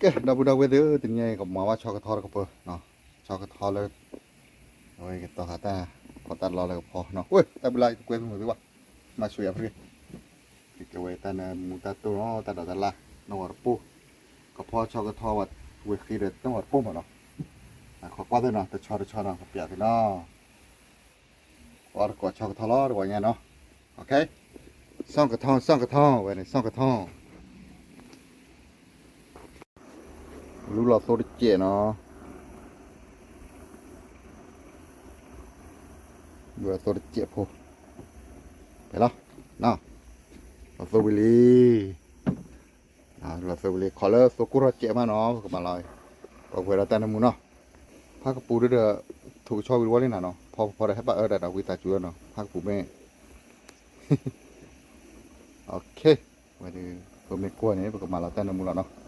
ကဲ ဒီပုၢ်ဒီဝဲၢ်သ့ၣ်ဧၢ, တနံၤအံၤကမၤဘၣ်ဆီကထီတကပၤနီၤ, ဆီကထီလၢ အဝဲကတီၤဃာ်တၢ်ခီတၢ်လီလၢကဖီနီၤ, ကွၢ်တၢ်ဘျါကွဲမုာ်သ့ၣ်ဘၣ်, မၤဆိၣ်ယၤဖရံ, ကဲဝဲတၢ်နၢမူတၢ်တိၢ်နီၤ တၢ်ဒိးတၢ်လၢ် နီၢ်ဂီၤတပိၢ်, ကဖီဆီကထီဝဲဃ့ဒီးနီၢ်ဂီၤတပိၢ်မးနီၤ, အခီကွၢ်သ့ၣ်နီၤ တဆီတဆီနီၤ ကပျးသ့ၣ်နီၤ အီၣ်တကိးဆီကထီလီၤ တဝီညါနီၤ, ဆီကထီ ဆီကထီ ဝဲန့ၣ် ဆီကထီ, လူလီၤသိတစဲးနီၤ, လူလီၤသိတစဲးဖိ, ဖဲလီၤ, လီၤသိဝံၤလံ လီၤသိဝံၤလံ ခီလၢသိကိၢ်ထီၣ်စဲးမးနီၤ ပကမၤလီၤ, ပဝဲဒီးတၢ်နၢမူနီၤ, ဖးကပူၤဒ်ဒီး ထိၣ်ကဆီဝံၤတဝီလံနၤနီၤ, ဖီဖီဒီးဟဲဘၣ်အၢတၢ်ဒီးဝံသးစူၤလီၤနီၤ ဖးကပူၤမ့ၢ် ဝဲဒၣ် ပမ့ၢ်ကွၢ်န့ၣ် ပကမၤလီၤတၢ်နၢမူလီၤနီၤ,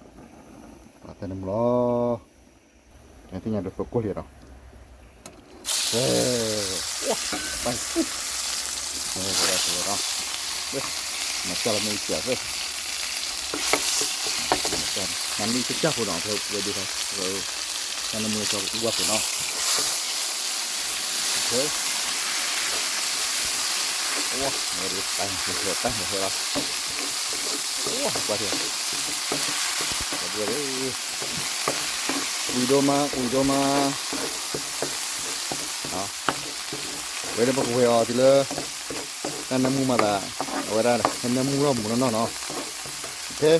လီၤတၢ်နၢမူလီၤ, သ့ၣ်ညါဒ်သိကိၢ်လံနီၤ, ဝဲ ပၢ် မၤစၢ်လီၤမ့ၢ်စၢ်သ့, မၤနံၣ်ကစၢ်ဖိနီၤ ဖဲဝဲဒၣ် တၢ်နၢမူလၢဆီကဝါဖိနီၤ, ဝဲ တၢ်ဟဲတၢ်ဟဲလီၤ, ဝဲ ကွၢ်ထံၣ် ဝံၤဒိၣ်မး ဝံၤဒိၣ်မး, ဝဲဒၣ်ပကဝဲၤအီၤတုၤလၢ တၢ်နၢမူမၤသး, အဝဲဒၣ်ဟဲနၢမူထီၣ်မူနီၢ်နီၢ်နီၤ, ကဲ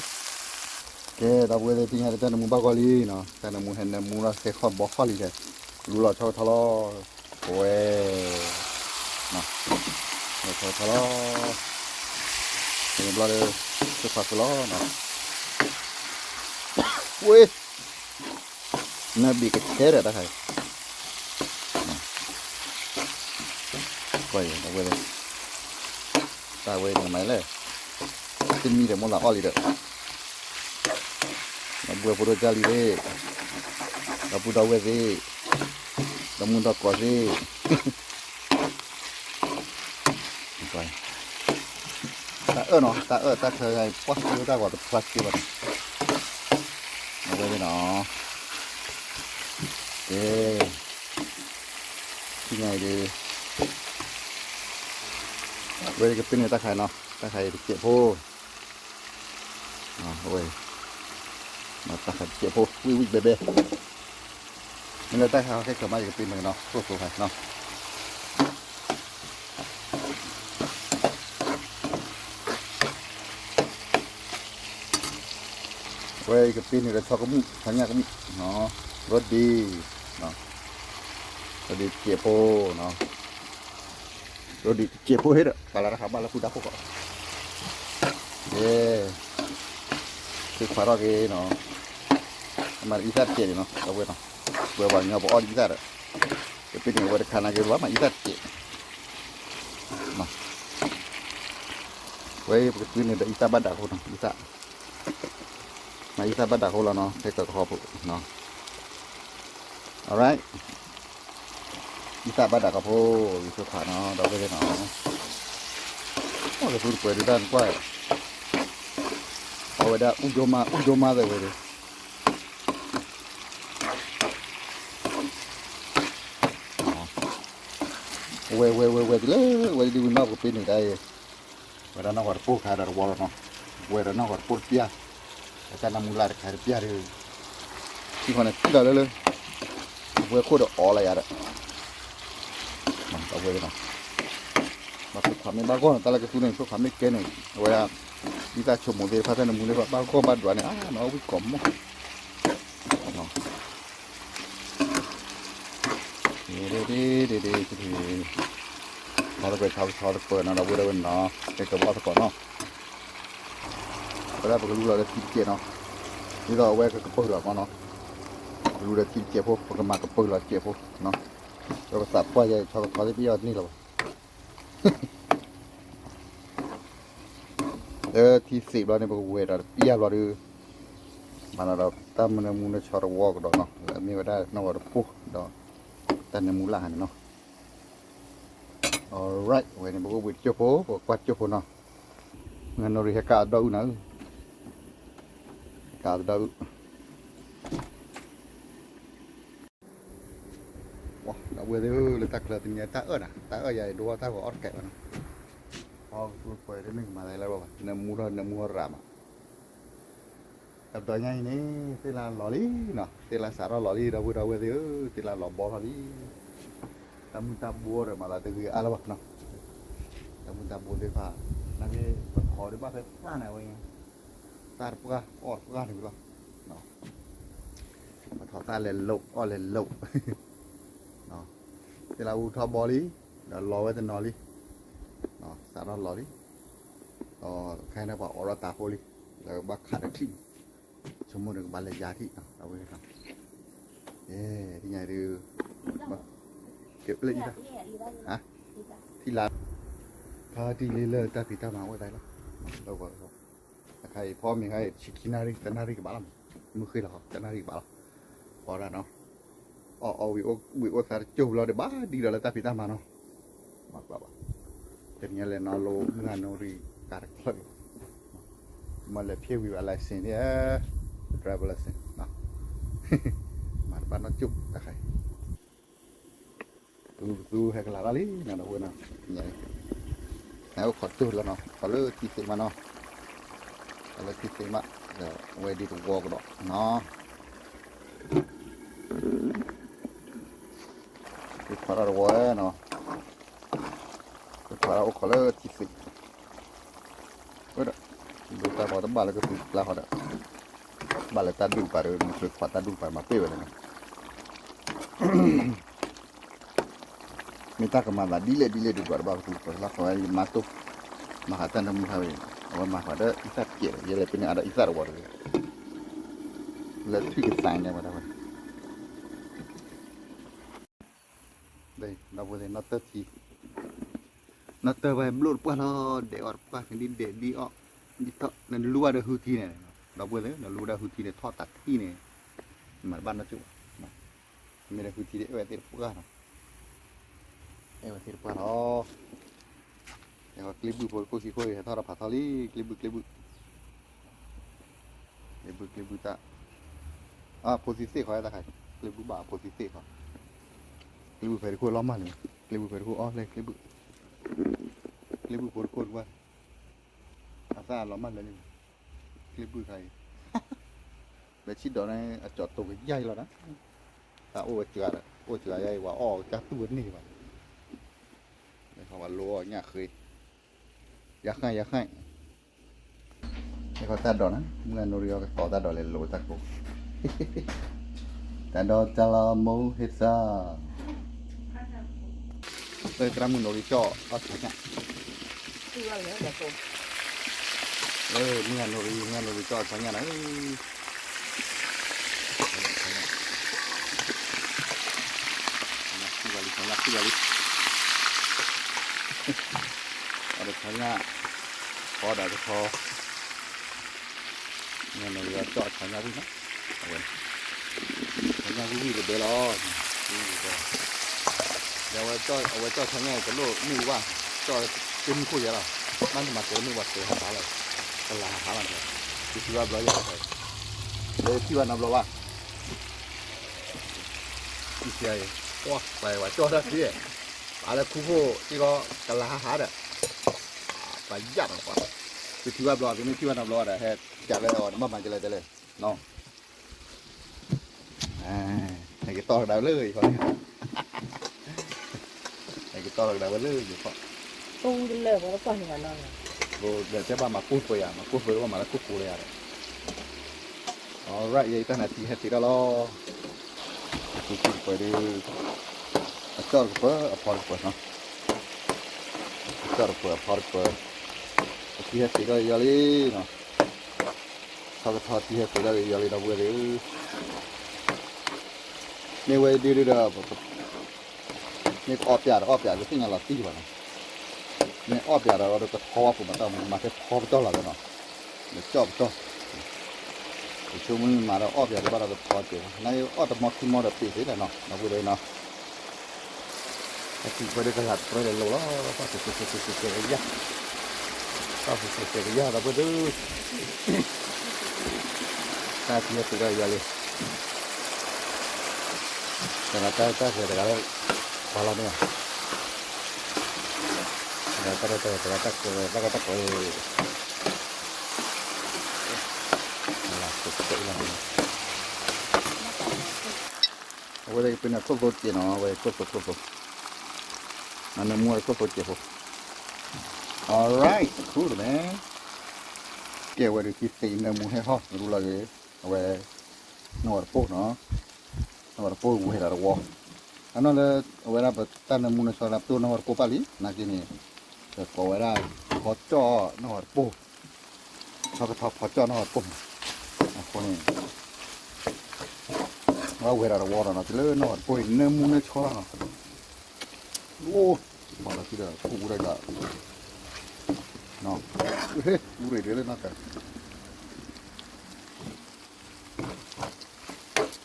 ကဲ ဒီပုၢ်ဝဲၢ်သ့ၣ် သ့ၣ်ညါလၢတၢ်နၢမူဘၣ်ဂီၢ်လံနီၤ, တၢ်နၢမူဟဲနၢမူလီၤ ဟဲခီၣ်ဘီခီၣ်လံဒီး, လူလီၤဆီကထီလီၤ, ဝဲ ဆီကထီလီၤ, တဘျီဒီး သ့ၣ်ဖးဃုလီၤနီၤ, ဝဲ နဘံၣ်ကဆဲဒီးတၢ်ခါအံၤ, ကွၢ်အဝဲ တၢ်ဝဲန့ၣ်မၤလဲၣ်, တမံၤဒီးမိၢ်လၤအီၣ်လံဒီး, ဒီပုၢ်ဝဲၢ်ဖိဒိၣ်ကၢ်လံသ့ၣ်, ဒီပုၢ်ဒီဝဲၢ်သ့ၣ်, ဒီမုၢ်ဒီကီၢ်သ့ၣ် တၢ်အၢၣ်နီၤ တၢ်အၢၣ်တၢ်ချၢဂၤအံၤ ပှၢ်စ့ဝဲတၢ်ဂီၤတဖျါစ့ဘၣ်န့ၣ်, အဝဲသ့ၣ်နီၤ, ကဲ, ထံၣ်ညါအံၤဒီး, အဝဲကပ့ၤန့ၢ်တၢ်ခါအံၤနီၤ တၢ်ခါအံၤတစဲးဖိ အဝဲ, တၢ်ခါတစဲးဖိ ဝံၣ်ဝံၣ်ဘဲဘဲ, မ့ၢ်လၢတၢ်ခါဟဲခဲကမး ယကပ့ၤန့ၢ်နီၤ သိၣ်သိၣ်ခါနီၤ အဝဲကပ့ၤန့ၢ်ဒီးဆီကမူၣ် ဆီညၣ်ကမူၣ်, ရိဒံ, ရိဒံတစဲးဖိနီၤ, ရိဒံတစဲးဖိဟ့ၣ်ဒီး ပာ်လၢတၢ်ခါဘၣ်လၢဖုဒါခိၣ်ကီး, ယဲ, သုခွါထီၣ်က့ၤနီၤ, မၤအံသၣ်တစဲးန့ၣ်နီၤ အဝဲနီၤ, ဝဲပှၤကညီပအီၣ်ဒံးအံသၣ်ဒီး, ကပ့ၤန့ၢ်ဝဲတခါနာ်က့ၤ ပဘၣ်မၤအံသၣ်တစဲး ဝဲပကပ့ၤန့ၢ်ဒီးအံသၣ်ဘၣ်ဒၣ်အဃိနီၤ အံသၣ်, မၤအံသၣ်ဘၣ်ဒၣ်အဃိလီၤနီၤ ခဲကီးကဟီဖိနီၤ, alright, အံသၣ်ဘၣ်ဒၣ်ကီးဖိ, ယဆိခးနီၤ ဒီပုၢ်ဝဲၢ်သ့ၣ်နီၤ, အိၣ်ကသူတပှဲၤဒုးတၢ်နကွၢ်, အဝဲဒၣ်အူဒိၣ်မး အူဒိၣ်မးသ့ၣ်ဝဲဒီး ဝဲဝဲဝဲဝဲတုၤလၢ ဝဲဒၣ်ဒ်ဝံၤနီၢ်ပကပ့ၤန့ၢ်ဒၣ်အံၤ, ဝဲဒၣ်နီၢ်ဂီၤတပိၢ်ခါဒီးတဝီလီၤနီၤ, ဝဲဒၣ်နီၢ်ဂီၤတပိၢ်တပျၢ်, ဝဲတၢ်နၢမူလၢ်တခါတပျၢ်ဒီး, ထံဃီန့ၣ်ထံလီၤလၢလၢ, အဝဲခိၣ်ဒီးအီလၢယၤဒီး, အဝဲနီၤ, ဘၣ်ဖိခွါမ့ၢ်ဘၣ်ဂီၢ်န့ၣ် တၢ်လၢကသူန့ၣ် ဖိခွါမ့ၢ်ကဲန့ၣ် အဝဲဒၣ်, ဒ်တၢ်ဆိကမိၣ်သ့ၣ်တဖၣ်တၢ်နၢမူသ့ၣ်တဖၣ် ဘၣ်ဂီၢ်ဘၣ်ဒွးန့ၣ် အါနီၤဝံၣ်ကိးမီၢ် ဒ့ဒ့ဒ့ဒ့, ထီတပှဲၤဆီတပၢၤနီၤ ဒီပုၢ်ဝဲၢ်နီၤ, ကဲကဘီသကိးနီၤ, အဝဲဒၣ်ပကလူလီၤလၢထံတစဲးနီၤ, ဒ်သိးအဝဲကကပၢၤလီၤမီၢ်နီၤ, ပကလူလၢထံတစဲးဖိ ပကမၤကပၢၤလီၤစဲးဖိနီၤ, ဒီးပသးပှၢ်ယဲ ဆီကထီသ့ၣ်ပယီၤန့ၣ်လီၤဘၣ် လၢထံသ့ၣ်ဘျီန့ၣ် ပကဝဲၤဒီးတပျၢ်ဘျီဒီး, မၤလီၤဒီးတၢ်မနၢမူနၢဆီတဝီကဒီးနီၤ လၢအမ့ၢ်ဝဲဒၣ်နီၢ်ဂီၤတပိၢ်ဒီး တၢ်နၢမူလၢ်ဟးန့ၣ်နီၤ, alright ဝဲန့ၣ် ပကအိၣ်ဘှံးတကၠိၢ်ဖိ ပကကွၢ်တကၠိၢ်ဖိနီၤ, မ့ၢ်နီၢ်ရံၣ်ဟဲကၣ်အဒီအုၣ်နၤဧၢ, ကၣ်အဒီအုၣ်, ဝဲသ့ၣ်ဧၢ လၢတၢ်ချၢတနံၤအံၤ တၢ်အၢၣ်နၤ တၢ်အၢၣ်ယၤအံၤ ဒိၣ်ထီၣ်တၢ်ဂီၤအီၣ်တကဲးဘၣ်နီၤ, အီၣ်ကသူပှဲၤတန့ၢ်ကမၤသးလၢဘၣ်, နမူထီၣ်နမူထီၣ်ရၤမး, တဘျီညါအံၤန့ၣ် သ့ၣ်လၣ်လီၤလံနီၤ, သ့ၣ်လၣ်စးထီၣ်လီၤလံ ဒီပုၢ်ဒီဝဲၢ်သ့ၣ်ဧၢ, သ့ၣ်လၣ်လီၤဘီထီၣ်လံ, တၢ်မုၢ်တၢ်ဘိဒီးမၤသးတဂ့ၤအါလၢၤဘၣ်နီၤ, တၢ်မုၢ်တၢ်ဘိသ့ၣ်တဖၣ် နာ်က့ ပခီဒံးဘၣ်ဖဲပှၢ်န့ၣ်ဝဲ, သၣ်တပှၢ်အီၣ်တပှၢ်န့ၣ်ဝံၤလီၤ ပထီၣ်သၣ်လဲၤလိာ် အီၣ်လဲၤလိာ်, သ့ၣ်လၣ်အူထီၣ်ဘီလံ, ဒီးလီၤဝဲတနီၤလံ, စးထီၣ်လီၤလံ, ဒီးခဲအံၤန့ၣ်ပှၤအိးထီၣ်တၤဖိလံ, လၢဘၣ်ခးဒီးထံၣ်, ဆိကမိၣ်ဒီးကဘၣ်လဲၤယါထံၣ်, အဝဲ, သ့ၣ်ညါဒုး, ကဲပျဲၢ်အံၤ, ထံၣ်လါ, ဖါတံၢ်လံလၢတၢ်ဖံးတၢ်မၤအိၣ်သးလီၤ, လၢ အခါအံၤဖီမ့ၤခါအံၤ ဆံခံနၣ်ရံၣ် တနၣ်ရံၣ်ကဘၣ်လီၤ, မုၢ်ဃ့လီၤ တနၣ်ရံၣ်ကဘၣ်လီၤ, ဃီဒၣ်နီၤ, အီၣ်အီဝံၤအိၣ်သးတကၠိၢ်ဘျီဒီးဘၣ်ဒံးဒီးလၢတၢ်ဖံးတၢ်မၤနီၤ, မၤကွၢ်ဘၣ်, တနံၤလဲၤနီၤလိမုၢ်ဂၤနိရံကၤတကျၢၢ်လီၤ, မ့ၢ်လဲၤဖျ့ဝံၤဘၣ် license န့ၣ်, driver license, မၤတဘၣ်နီၢ်ကၠိၣ်တခါအံၤ ပသူဟဲကလၤထီၣ်လံနီၤ ဒီပုၢ်ဝဲၢ်နီၤ, အိၣ်ခိးကၠိၢ်လၢနီၤ ခိးလၢထံသ့မးနီၤ, ခိးလၢထံသ့မး, ဒီးဝဲဒ်တဝီကဒီးနီၤ, ခိးတၢ်တဝီနီၤ, ခိးတၢ်အိၣ်ခိးလၢထံသ့ ဝဲဒီး, ဒိတၢ်ဂီၤတဘၣ်လၢကသူကျါဃီဒီး, ဘၣ်လၢတၢ်ဒူၣ်ပာ်ဒီး နဃုခွးတၢ်ဒူၣ်ပာ်မၤပ့ၢ်ဝဲလၢန့ၣ်, မ့ၢ်တၢ်ကမၤသးဒ်လဲၣ်ဒ်လဲၣ်ဒုး ဒွးတဘၣ်ကသူကျါဃီဝဲ ယမၤတိၢ်, မၤဃးတၢ်နၢမူဟဲဝဲ, အဝဲမၤဃးဒီးအံသၣ်တကဲးဒီး ယဲလဲၤပ့န့ၢ်အါဒီးအံသၣ်တဝီတဂ့ၤ, လၢထွံၣ်ကသးန့ၣ်ဝဲဒၣ်ဝဲ ဒီပုၢ်ဝဲၢ်သ့ၣ် နီၢ်တၢၢ်ထံ, နီၢ်တၢၢ်ဝဲဘျိၣ်တပှၢ်လီၤ ဒဲးအီၣ်တပှၢ် ဒ်ဒဲးဒ်အီၣ်, ဒ်ထီၣ် နလူဝဲဒီးဟုထံန့ၣ်, ဒီပုၢ်ဝဲၢ်သ့ၣ် နလူဝဲဒီးဟုထံန့ၣ် ထီၣ်တၢ်ထံၣ်န့ၣ်, မၤတဘၣ်နီၢ်ကၠိၣ်ဘၣ်, မ့ၢ်ဒီးဟုထံဒီးအဲၣ်ဝဲသ့ၣ်တပှၢ်လီၤ, အဲၣ်ဝဲသ့ၣ်တပှၢ်လီၤ ကျ့ဘုၣ်ဖိတခိၣ်ခံခိၣ်အံၤ ဟဲထီၣ်ဒီးဖးထီလံ ကျ့ဘုၣ်ကျ့ဘုၣ်, ကျ့ဘုၣ်ကျ့ဘုၣ်တၢ်, အဖိသံသ့ၣ်ဃီတၢ်ခါ, ကျ့ဘုၣ်ဘၣ်အဖိသံသ့ၣ်ဃီ, ကျ့ဘုၣ်ဖဲတခိၣ်လီၤမၢ်လံ, ကျ့ဘုၣ်ဖဲတခိၣ်အီၣ်လဲၣ်ကျ့ဘုၣ်, ကျ့ဘုၣ်ဖိတခိၣ်တကွၢ်, အသၣ်လီၤမၢ်လၢလံ, ကျ့ဘုၣ်ခါအံၤ လၢဆံၣ်ဒီးန့ၣ် အကၠီၤတိၤကယၢ်အံၤလီၤနီၤ, တၢ်အိၣ်ဝဲစှၤဒီး အိၣ်စှၤယါအံၤ ပှၤအီၣ်ကၢ်တူၢ်ဝဲန့ၢ်ဘၣ်, လၢခီပှၤလိအီၣ်ညၣ်ဃ့, ယါဃၣ်ယါဃၣ်, လၢခီတၢ်ဒိးန့ၣ် မုၢ်အနိရံအီၤကသီတၢ်ဒိးလဲၤလိာ်တၢ်ကိး တၢ်ဒီးတၢ်လီၤမိၢ်ဟ့ၣ်သၣ်, လၢသရၣ်မုၣ်နိရံကၠီၣ်အီၣ်ဆါညၣ်, လၢမုၢ်ဂၤနိရံ မုၢ်ဂၤနိရံကၠီၣ်အီၣ်ဆါညၣ်န့ၣ်, ဆါညၣ်, ဆါညၣ်, ဆါညၣ်, ဆါညၣ်, အီၣ်ဒီးဆါညၣ်, အီၣ်ဒီးတခီ မုၢ်ဂၤနိရံကၠီၣ်အီၣ်ဆါညၣ်ဝံၣ်နီၤ, အဝဲ ဆါညၣ်ဝံၣ်ဝံၣ်တဘဲလီၤ, ဝံၣ်ဝံၣ်တဘဲလီၤ, ဒီးအဝဲကၠီၣ်ဆါညၣ်အံၤ တလိၣ်မ့ၣ်အူဘၣ်, ကၠီၣ်က့မုၢ်ခိၣ်ယါလီၤ, ဘၣ်နမၤစၢၤမ့ၣ်ဝါစၢၤဟးဟးလီၤ, ကလၤဟးဟးလီၤ, ကသံဘၣ်ဘျီယါလီၤ, လၢထံၣ်ဘၣ်နီတဘျီဘၣ်, ထံၣ်ဆံးအံၤ, ပှၤပှၤကၠီၣ်တၢ်သ့, ပှၤလၢခူဖိသ့ၣ်လီၤ ကလၤဟးဟးဒီး, ပှၤယၣ်မးပှၤ, ကသံဘၣ်ဘျီ ကမ့ၢ်ထံၣ်ဘၣ်နီတဘျီဘၣ်ဒီး ဟဲကးလၢအီၤ နဘၣ်မၤကလဲၤတလဲၣ်, ဟဲက့ၤတီၢ်ကဒါဝဲလၢယခီန့ၣ်, ဟဲက့ၤတီၢ်ကဒါဝဲလၢယခီ, ဒီးတဲဘၣ်မၤကိၢ်ပှဲၤယၤ မၤကိၢ်ပှဲၤဘၣ်မၤလၢကိၢ်ကိၢ်လၢယၤဒီး, alright ယဲအံၤတၢ်နၤထံဟဲသ့းထီၣ်လီၤ, အထံသ့ၣ်တပှဲၤဒီး, အကၠီၣ်တကပၤ အဖီတကပၤနီၤ, အကၠီၣ်တကပၤ အဖီတကပၤ, အထံဟဲသ့းထီၣ်ယီၤလံနီၤ ထီကထီထံဟဲသ့းထီၣ်က့ၤယီၤလံ ဒီပုၢ်ဝဲၢ်သ့ၣ်ဧၢ, မ့ၢ်ဝဲဒုးဒုးဒီး, မ့ၢ်ကအီၣ်ပၠးဒီးအီၣ်ပၠး ကသ့ၣ်ညါလီၤတံၢ်ဘၣ်နီၤ, မ့ၢ်အီၣ်ပၠးဒီးကထီဝဲပူၤမးတၢ်မၤထဲဖီပတီၢ်လီၤနီၤ, ဒီးကၠီၣ်ပတီၢ်, ယဆိကမိၣ်မ့ၢ်မၤဒီးအီၣ်ပၠးတဘၣ်ဒီးတထီကဲးဘၣ်, နာ်က့အီၣ်တမီခံမီဒီးပ့ၤသ့လီၤနီၤ ဒီပုၢ်ဝဲၢ်နီၤ, တၢ်ထံၣ်ပှဲၤဒီးကလၤတပြဲဒီးလိၤလီၤ, ကဲကဲကဲကဲကဲကဲကဲ, ကဲကဲကဲကဲကဲ ဒီပုၢ်ဝဲၢ်သ့ၣ်, တၢ်ထံၣ်ဟဲသ့းထီၣ်ယီၤလံ, တဂၤတၢ်တၢ်ဂဲၤတဂၤလၢ, ပှၤလီၤမ့ၢ်, တၢ်တၢ်တၢ်တၢ်တၢ်တၢ်တၢ်, အဝဲသ့ၣ်ပန့ၣ်ခိၣ်သိက့ၤနီၤ, အဝဲခိၣ်သိခိၣ်သိ, နနၢမူဝဲခိၣ်သိက့ၤဖိ, alright cool တမ့ၢ်, ကဲဝဲဒၣ်ခံသ့ၣ်နၢမူဟဲဟီၣ်ရူလီၤဂ့ၤ, အဝဲ နီၢ်ဝဲတပိၢ်နီၤ, နီၢ်ဝဲတပိၢ်ဝဲဒၣ်တဝီ, အနီၢ်လၢ အဝဲဒၣ်ပတၢ်နၢမူနၢဆါလၢပတိၢ်နီၢ်ဝဲတပိၢ်ဘၣ်လံ, နာ်က့န့ၣ် ပကိးဝဲဒၣ် ဖီကၠီၣ်နီၢ်ဝဲတပိၢ်, ထီကထီဖီကၠီၣ်နီၢ်ဝဲတပိၢ်, အဃိန့ၣ် ဝဲဝဲဒၣ်တဝီဒီးနီၤ, တုၤလၢနီၢ်ဝဲတပိၢ်အံၤ နၢမူနၢဆါလီၤနီၤ, အိၣ် ပှၤလီၤခံဒီး ခိၣ်အူဒၣ်ဒီး ဟ့ၣ် အူရ့ၣ်ဒ်လၢနီၢ်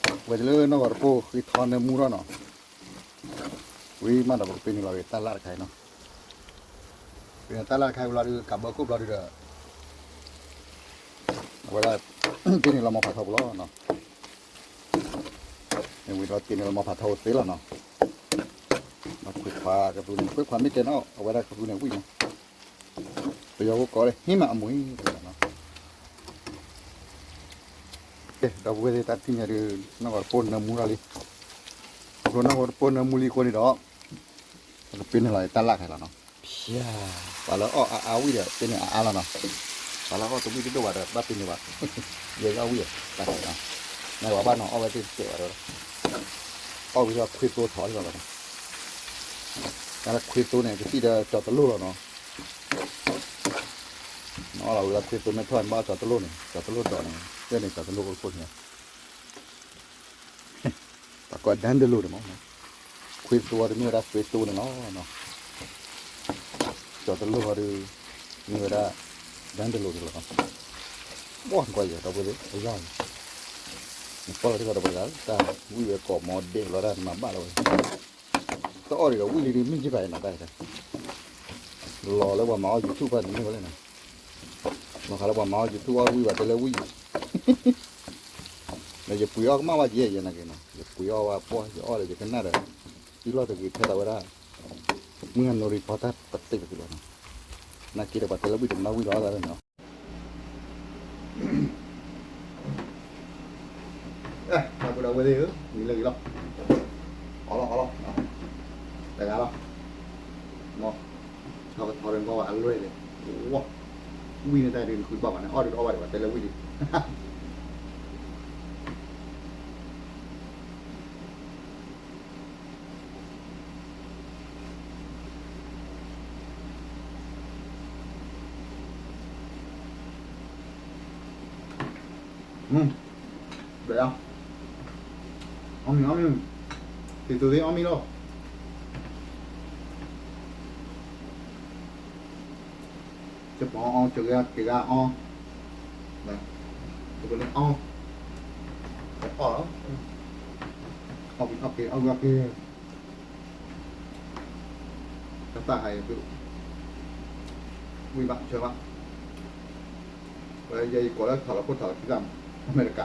က ဝဲၤတလၢနီၢ်ဂီၤတပိၢ်ဃ့ထီနၢမူထီၣ်နီၤ, ဝံၤမးဒီးပကပ့ၤန့ၢ်လီၤဂ့ၤတၢ်လၣ်တခါအံၤနီၤ, ပ့ၤန့ၢ်တၢ်လၣ်တခါအံၤဝံၤလီၤဒုး ကးဘၢခိၣ်ဘျီဒုးဒီး အဝဲဒၣ် ပ့ၤန့ၢ်လီၤမီၤဖးထီပူၤလီၤနီၤ, မ့ၢ်ဝံၤဒီးပ့ၤန့ၢ်လီၤမီၤဖးထီပူၤသ့လီၤနီၤ, ဒီးခွံခွါကသူန့ၣ် ခွံခွါမ့ၢ်ကဲနီၤ အဝဲဒၣ်ကသူန့ၣ်ဝံၣ်နီၤ ပယီၤဖိကိးလၢ ဟ့ၣ်မးအမွှေး တနီၤနီၤ, ကဲ ဒီပုၢ်ဝဲၢ်သ့ၣ်တၢ်ထံၣ်ညါဒုး နီၢ်ဂီၤတပိၢ်နၢမူထီၣ်လံ, ခီဖျိနီၢ်ဂီၤတပိၢ်နၢမူလံအဃိန့ၣ်ဒီး ပကပ့ၤန့ၢ်လီၤတၢ်လၣ်ခဲလီၤနီၤ, ဖၠါ, ပှၤလၢအီၣ်အါအါဝံၣ်ဒီး ပ့ၤန့ၢ်အါအါလီၤနီၤ, ပှၤလၢအီၣ်တဝံၣ်တဒိၣ်ဘၣ်ဒီး ဘၣ်ပ့ၤန့ၢ်ဘၣ်, ယဲယအီၣ်ဝံၣ် တၢ်ခဲလီၤ, နဝဲဘၣ်နီၤ အီၣ်ဝဲသ့ၣ်တစဲးဘၣ်ဒီး အီၣ်ဝံၤလီၤခွ့သိထီၣ်လီၤနီၤ, တၢ်လၢခွ့သိန့ၣ် ကသံၣ်ဒီးကၠီၤတလိၣ်လီၤနီၤ နအီၣ်လီၤဝံၤလၢခွ့သိမ့ၢ်ထီၣ်န့ၣ် ဘၣ်အီၣ်ကၠီၤတလိၣ်န့ၣ် ကၠီၤတလိၣ်ဒိးန့ၣ် ကဲန့ၣ်ကၠီၤတလိၣ်အိၣ်တခိၣ်န့ၣ်, တၢ်ကီဒၣ်တလိၣ်န့ၣ်မ့ၢ်, ခွ့သိအီၤဒုးမ့ၢ်ဝဲဒၣ်ခွ့သိန့ၣ်လီၤ, ကၠီၤတလိၣ်အီၤဒုး မ့ၢ်ဝဲဒၣ် ဒၣ်တလိၣ်န့ၣ်လီၤ, ဘီၣ်ကွၢ်ယဲၤဒီပုၢ်ဝဲၢ်သ့ၣ် အယၢ်န့ၣ်, နကွၢ်လီၤထံၣ်လီၤဒီပုၢ်ဝဲၢ်သ့ၣ် တၢ်ဝံၣ်ဝဲကိးမီၤဒဲးလီၤတၢ်မၤဘၣ်လီၤဝဲ တအီၣ်ဒံးဒီးဝံၣ်လံဒုး မ့ၢ်ယံၢ်ဘၣ်အံၤနီၤ တၢ်အံၤ, လီၤလၢပှၤမၤအီၣ် YouTube ဘၣ်န့ၣ်မ့ၢ်ဝဲလဲၣ်နီၤ, မ့ၢ်ဃးလၢပှၤမၤအီၣ် YouTube အီၣ်ဝံၣ်ဘၣ်တဲလၢဝံၣ်, ဒီးယပှ့ၤအီၣ်ကမၣ်ဘၣ်ယဲယဲနာ်က့နီၤ ယပှ့ၤအီၣ်ဝဲပှီၢ် ယအီၣ်ဒီးယကနၣ်ဒီး, သံလီၢ်တဂ့ၤထဲလီၤဝဲဒၣ်, မုၢ်ဟါနိရံဖီတၢ်ပသ့ၣ်ပသ့ၣ်လီၤနီၤ, နာ်က့ဒီးပှၤတဲလၢဝံၣ်တမၤဝံၣ်လီၤသးန့ၣ်နီၤ အဲ ဒီပုၢ်ဝဲၢ်သ့ၣ်ဧၢ မံၤလၢဂ့ၤလီၤ, အီလီၤအီလီၤ, တဂၤလီၤ, မ်, ထီကထီဒီးကီဘၣ်အလွဲၢ်လဲၣ်, ဝါ, ဝံၣ်န့ၣ်တၢ်ဒုးနဃုဘၣ်ဘၣ်န့ၣ် အီၣ်ဒုးတအီၣ်ဘၣ်ဒံးဘၣ် တဲလၢဝံၣ်ဒံး ဘျဲၣ်, အီၣ်မ့ၤအီၣ်မ့ၤ, သ့ၣ်သိသ့ၣ်အီၣ်မ့ၤလီၤ, ကပီၤအီၣ် ကဂၤကဂၤအီၣ်, ကပၤန့ၣ်အီၣ်, အီၣ်, အီၣ်က့ၤအီၣ်က့ၤအီၣ်က့ၤအီၣ်က့ၤ တၢ်သၣ်ဟးအံၤသု, ဝံၣ်ဘၣ်ဆၢဘၣ်, ဝဲယဲယကိးလၢထီၣ်လီၤခိၣ်ထီၣ်လီၤခံသၣ်မး, အမဲရကၤ,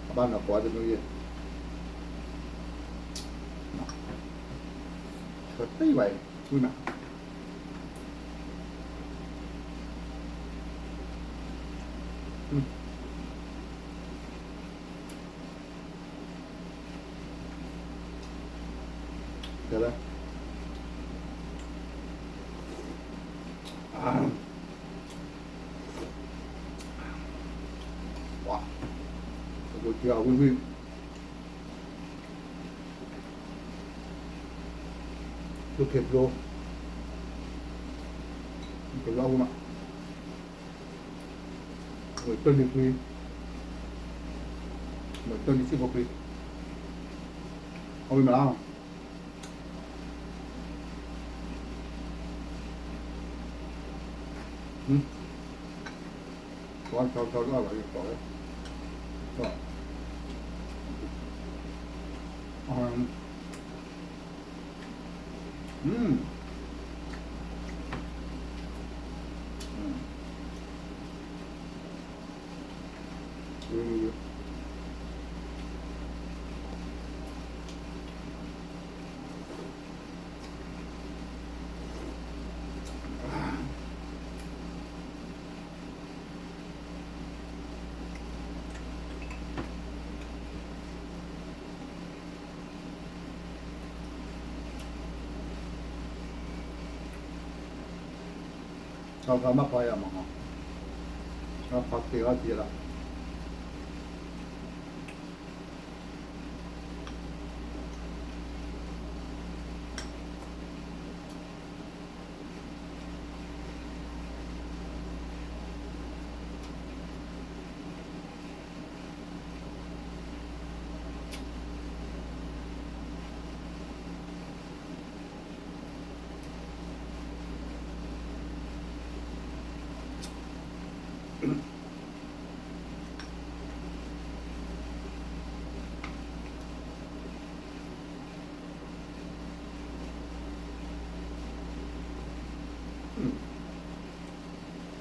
အဘၣ်နီၢ်ကိးဝဲတမံၤယဲ, ဆၢတ့ၢ်ဝဲအံၤ, ဝံၣ်မး တဲလၢ, ဝါ, ဝံၣ်ဝံၣ်, သုးခ့ဖျိ, သုးခ့ဖျိအဝံၣ်မး, ဝဲတၢ်လံၤခွံ, ဝဲတၢ်လံၤဆံဖိခွံ, အဝံၣ်မးလီၤ. ထီၣ်ဖးမၤဖီယၤမး, ဖီသ့အီၤသ့လီၤ.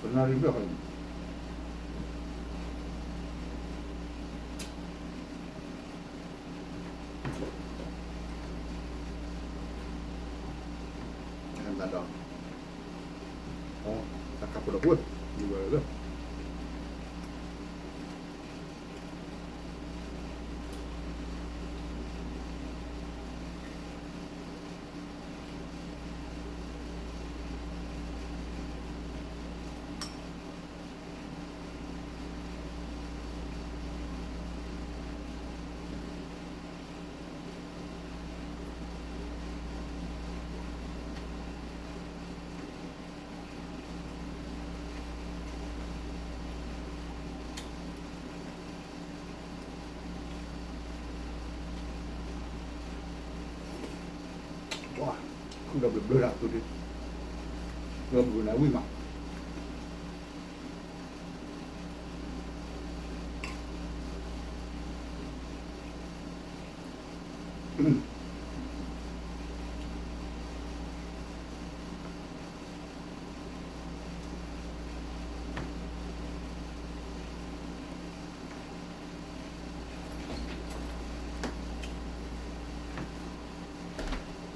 ပနၢ်ရံၣ်ဘျၢၣ်ဃီန့ၣ် မၤဒီး တၢ်ခါဖိဒီးအိၣ် ယူၤဝဲလၢ ပှၤ ခုဒီးဘျၢဘျၢဒၣ်အသိးဒုး ဘျၢဘျၢနၤဝံၣ်မး တ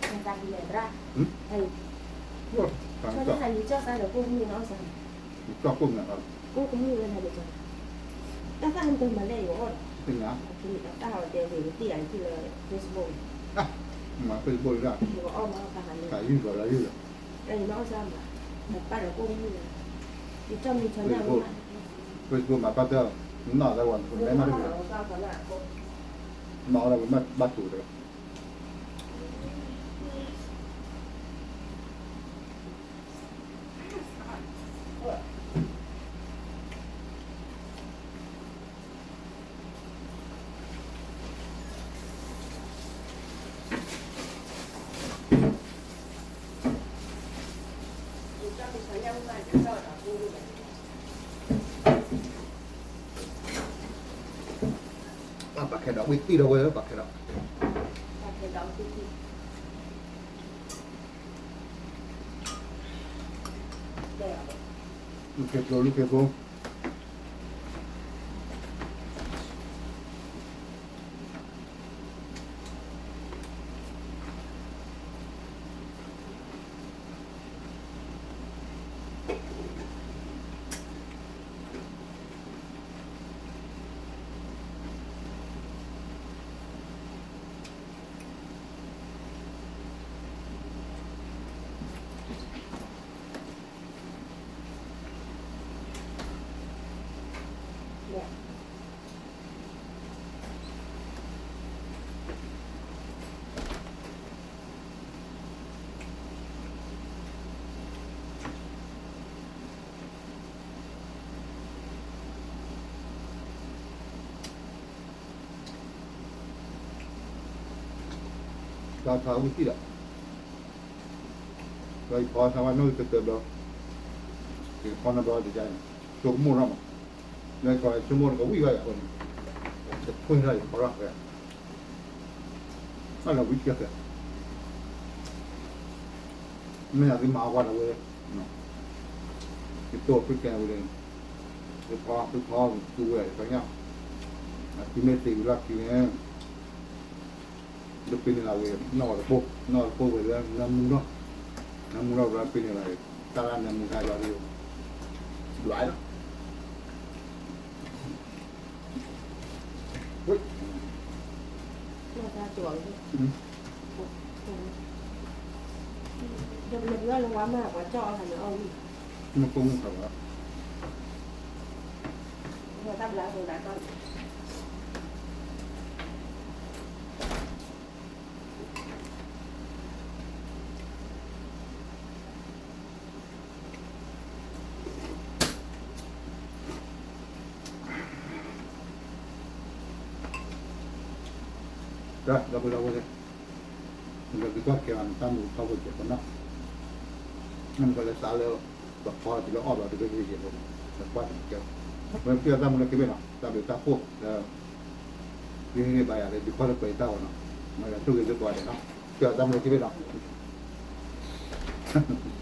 ၢ်သးကလဲၤသရၣ်, ဟဲ, တၢ်သးဟဲလံကၠီၣ်သးဒီးကိၣ်ကမုၣ်နီၢ်စၢ်, ကၠီၣ်ကိၣ်မုၣ်, ကိၣ်ကမုၣ်ဝဲဒၣ်ဒီးကၠီၣ်, တၢ်သးဟဲတမၤလဲၣ်ယအီၣ်ဒီး, တၢ်ဟဲတဲဝဲကသံၣ်အံၤထံၣ်လၢ Facebook, မၤ Facebook ဒၣ်, ယအီၣ်မးတၢ်ဟဲလံ, တၢ်ယုၢ်ဒီးလၢယုၢ်ဒီး, တၢ်အံၤနီၢ်စၢ်မး, ပၢ်ဒီးကိၣ်ကမုၣ်လီၤ, ယကၠီၣ်မံၤဆီညၣ်ဝဲ, Facebook မၤပၢ်တၢ်, နီၢ်သးဝဲ, မၤအီၣ်ဒၣ်ဝဲဘၣ်တူာ်တဂၤ ပာ်ခဲဒီးဝံၣ်တံၢ်ဒီးဝဲ, ပာ်ခဲဒီး, လူၤက့ၤဖိ, လူၤက့ၤဖိ. ဒီးထီၣ်ဝံၣ်တံၢ်ဒီး, ဒီးယဖီသးဝဲနီၢ်ဂံၢ်တတၢၢ်ဘျီ, ယကဖီနီတဘျီတယါန့ၣ်, ဆိကမိၣ်ထီၣ်မး, ယကဆိကမိၣ်တကဝံၣ်ဘၣ်ယၤအဃိန့ၣ်, ယထွံၣ်ထီၣ်ယဖီထီၣ်ဃဲ, အလီၤဝံၣ်ကဲဃဲ, မ့ၢ်ယၤသုမၤအီၣ်ကွၢ်ဒီးဝဲ, ယတိၢ်ဖုကဲဝဲ, သုဖီသုဖီသုဝဲတညါ, အသုမ့ၢ်သ့ဝံၤလီၢ်ခံန့ၣ် ဒီးပ့ၤန့ၢ်လၢဝဲ, နီၢ်တပိၢ်, နီၢ်တပိၢ်ဝဲလၢနၢမူနီၢ်, နၢမူနီၢ်ဝဲပ့ၤန့ၢ်လၢ, တၢ်လၢနၢမူတၢ်ယွၤဒီး, ဒွးလီၤ, ဝဲ, ဒီးပလဲၤပှၤလၢဝါမး ပှၤကၠီၣ်အီၣ်သးန့ၣ်အီၣ်ဝံၣ်, မ့ၢ်ကိၣ်မုၣ်ခါဘၣ် တၢ်ဒီပုၢ်ဒီဝဲၢ်သ့ၣ်, နကဒုးကွၢ်ကဲဘၣ်နတၢ်မူးထီဘိကဲပနီၣ်, နကလဲၤစးလၢ ပဖီတုၤလၢအီၣ်ဘျီတဘ့ၣ်ဟ့ၣ်ကဲဘိ, နကွၢ်တကဲ, ဝဲဖံးအီၣ်တၢ်မူးလၢခံဘ့ၣ်နီၤ, တၢ်ဘျုးတၢ်ဖှိၣ်လၢ ဟ့ၣ်ဂံၢ်ဘါယၤလၢဒုးခီၣ်လၢပှဲၤတၢ်ဂီၤနီၤ, မ့ၢ်လၢဆိၣ်ဂ့ၤလၢပှၤဒဲးနီၤ, ဖံးအီၣ်တၢ်မူးလၢခံဘ့ၣ်နီၤ.